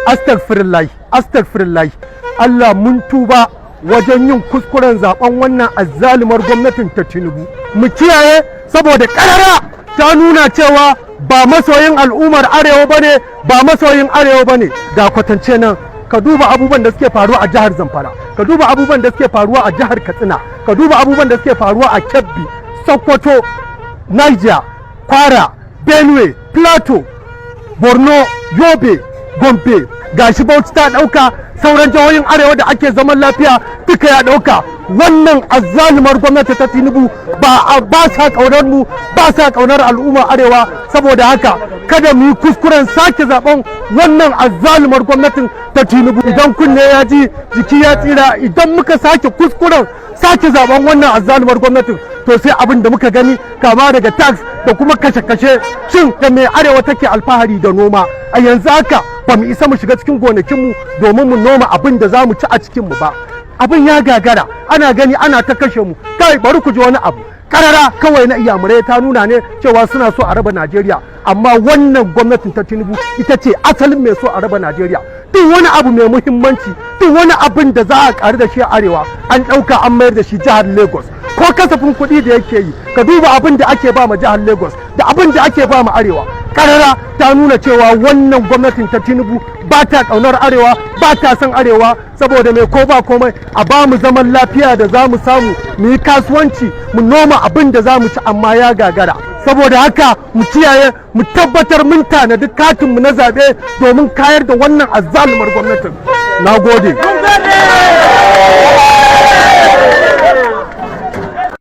Astagfirullah, astagfirullah. Allah mun tuba wajen yin kuskuren zaben wannan azzalumar gwamnatin ta Tinubu. Mu kiyaye, saboda karara ta nuna cewa ba masoyin al'ummar Arewa bane, ba masoyin Arewa bane. Ga kwatance nan, ka duba abubuwan da suke faruwa a jihar Zamfara, ka duba abubuwan da suke faruwa a jihar Katsina, ka duba abubuwan da suke faruwa a Kebbi, Sokoto, Niger, Kwara, Benue, Plateau, Borno, Yobe, Gombe. Gashi Bauchi ta dauka, sauran jihohin Arewa da ake zaman lafiya duka ya dauka. Wannan azzalumar gwamnati ta Tinubu ba sa kaunar mu, ba sa kaunar al'ummar Arewa. Saboda haka kada mu yi kuskuren sake zaben wannan azzalumar gwamnatin ta Tinubu. Idan kunne ya ji, jiki ya tsira. Idan muka sake kuskuren sake zaben wannan azzalumar gwamnatin, to sai abin da muka gani, kama daga tax da kuma kashe-kashe. Shin da mai Arewa take alfahari da noma? A yanzu haka ba mu isa mu shiga cikin gonakinmu domin mu noma abin da za mu ci a cikinmu ba. Abin ya gagara, ana gani ana ta kashe mu. Kai, bari ku ji wani abu karara kawai na Iyamurai ta nuna ne cewa suna so a raba Najeriya, amma wannan gwamnatin ta Tinubu ita ce asalin mai so a raba Najeriya. Duk wani abu mai muhimmanci, duk wani abin da za a karu da shi a Arewa, an ɗauka an mayar da shi jihar Lagos. Ko kasafin kuɗi da yake yi, ka duba abin da ake ba ma jihar Lagos da abin da ake ba ma Arewa. Karara ta nuna cewa wannan gwamnatin ta Tinubu ba ta ƙaunar Arewa, ba ta son Arewa. Saboda mai ko ba komai a ba mu zaman lafiya da za mu samu mu yi kasuwanci, mu noma abin da za mu ci, amma ya gagara. Saboda haka mu kiyaye, mu tabbatar mun tanadi katinmu na zaɓe domin kayar da wannan azzalumar gwamnatin. Na gode.